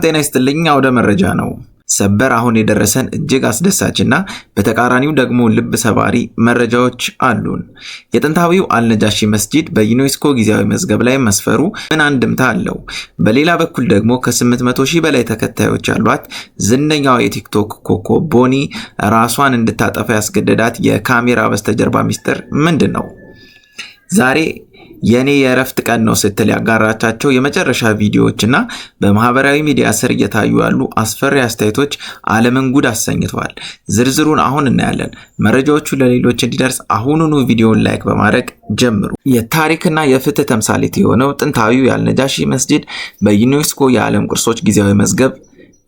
ጤና ይስጥልኝ። አውደ መረጃ ነው። ሰበር አሁን የደረሰን እጅግ አስደሳችና በተቃራኒው ደግሞ ልብ ሰባሪ መረጃዎች አሉን። የጥንታዊው አልነጃሺ መስጂድ በዩኔስኮ ጊዜያዊ መዝገብ ላይ መስፈሩ ምን አንድምታ አለው? በሌላ በኩል ደግሞ ከ800 ሺህ በላይ ተከታዮች ያሏት ዝነኛዋ የቲክቶክ ኮከብ ቦኒ ራሷን እንድታጠፋ ያስገደዳት የካሜራ በስተጀርባ ሚስጥር ምንድን ነው? ዛሬ የኔ የእረፍት ቀን ነው ስትል ያጋራቻቸው የመጨረሻ ቪዲዮዎች እና በማህበራዊ ሚዲያ ስር እየታዩ ያሉ አስፈሪ አስተያየቶች ዓለምን ጉድ አሰኝተዋል። ዝርዝሩን አሁን እናያለን። መረጃዎቹ ለሌሎች እንዲደርስ አሁኑኑ ቪዲዮን like በማድረግ ጀምሩ። የታሪክና የፍትህ ተምሳሌት የሆነው ጥንታዊው የአልነጃሺ መስጂድ በዩኔስኮ የዓለም ቅርሶች ጊዜያዊ መዝገብ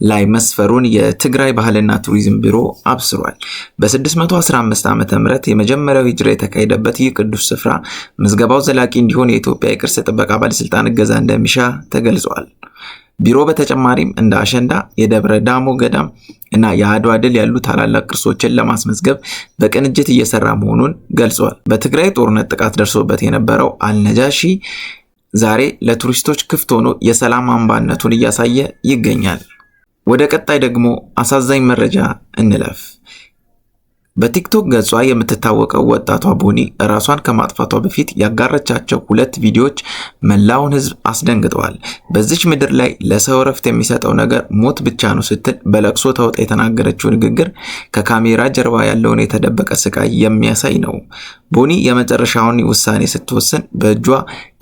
ላይ መስፈሩን የትግራይ ባህልና ቱሪዝም ቢሮ አብስሯል። በ615 ዓ.ም የመጀመሪያው ሂጅራ የተካሄደበት ይህ ቅዱስ ስፍራ ምዝገባው ዘላቂ እንዲሆን የኢትዮጵያ የቅርስ ጥበቃ ባለስልጣን እገዛ እንደሚሻ ተገልጿል። ቢሮ በተጨማሪም እንደ አሸንዳ፣ የደብረ ዳሞ ገዳም እና የአድዋ ድል ያሉ ታላላቅ ቅርሶችን ለማስመዝገብ በቅንጅት እየሰራ መሆኑን ገልጿል። በትግራይ ጦርነት ጥቃት ደርሶበት የነበረው አልነጃሺ ዛሬ ለቱሪስቶች ክፍት ሆኖ የሰላም አምባነቱን እያሳየ ይገኛል። ወደ ቀጣይ ደግሞ አሳዛኝ መረጃ እንለፍ። በቲክቶክ ገጿ የምትታወቀው ወጣቷ ቦኒ ራሷን ከማጥፋቷ በፊት ያጋራቻቸው ሁለት ቪዲዮዎች መላውን ሕዝብ አስደንግጠዋል። በዚች ምድር ላይ ለሰው እረፍት የሚሰጠው ነገር ሞት ብቻ ነው ስትል በለቅሶ ተውጣ የተናገረችው ንግግር ከካሜራ ጀርባ ያለውን የተደበቀ ስቃይ የሚያሳይ ነው። ቦኒ የመጨረሻውን ውሳኔ ስትወስን በእጇ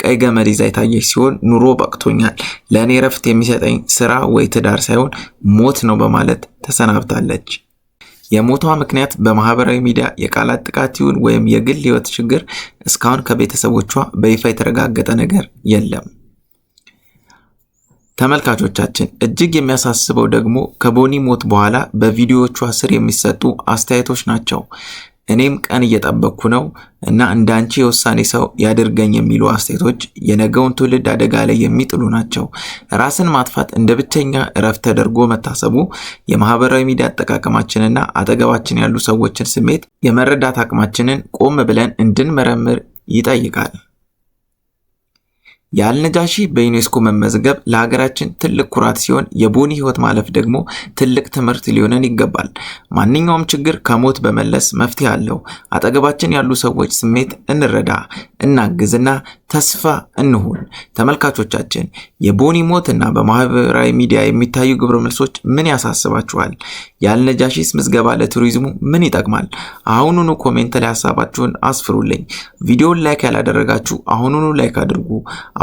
ቀይ ገመድ ይዛ የታየች ሲሆን ኑሮ በቅቶኛል፣ ለእኔ እረፍት የሚሰጠኝ ስራ ወይ ትዳር ሳይሆን ሞት ነው በማለት ተሰናብታለች። የሞቷ ምክንያት በማህበራዊ ሚዲያ የቃላት ጥቃት ይሁን ወይም የግል ህይወት ችግር እስካሁን ከቤተሰቦቿ በይፋ የተረጋገጠ ነገር የለም። ተመልካቾቻችን፣ እጅግ የሚያሳስበው ደግሞ ከቦኒ ሞት በኋላ በቪዲዮዎቿ ስር የሚሰጡ አስተያየቶች ናቸው። እኔም ቀን እየጠበቅኩ ነው እና እንዳንቺ የውሳኔ ሰው ያድርገኝ የሚሉ አስተያየቶች የነገውን ትውልድ አደጋ ላይ የሚጥሉ ናቸው። ራስን ማጥፋት እንደ ብቸኛ እረፍት ተደርጎ መታሰቡ የማህበራዊ ሚዲያ አጠቃቀማችንና አጠገባችን ያሉ ሰዎችን ስሜት የመረዳት አቅማችንን ቆም ብለን እንድንመረምር ይጠይቃል። የአልነጃሺ በዩኔስኮ መመዝገብ ለሀገራችን ትልቅ ኩራት ሲሆን የቦኒ ሕይወት ማለፍ ደግሞ ትልቅ ትምህርት ሊሆነን ይገባል። ማንኛውም ችግር ከሞት በመለስ መፍትሄ አለው። አጠገባችን ያሉ ሰዎች ስሜት እንረዳ፣ እናግዝና ተስፋ እንሁን። ተመልካቾቻችን፣ የቦኒ ሞት እና በማህበራዊ ሚዲያ የሚታዩ ግብረ መልሶች ምን ያሳስባችኋል? የአልነጃሺስ ምዝገባ ለቱሪዝሙ ምን ይጠቅማል? አሁኑኑ comment ላይ ሀሳባችሁን አስፍሩልኝ። ቪዲዮውን like ያላደረጋችሁ አሁኑኑ like አድርጉ።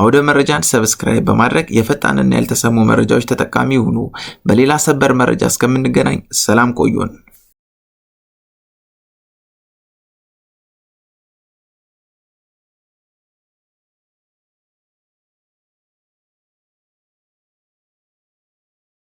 አውደ መረጃን subscribe በማድረግ የፈጣንና ያልተሰሙ መረጃዎች ተጠቃሚ ይሁኑ። በሌላ ሰበር መረጃ እስከምንገናኝ ሰላም ቆዩን።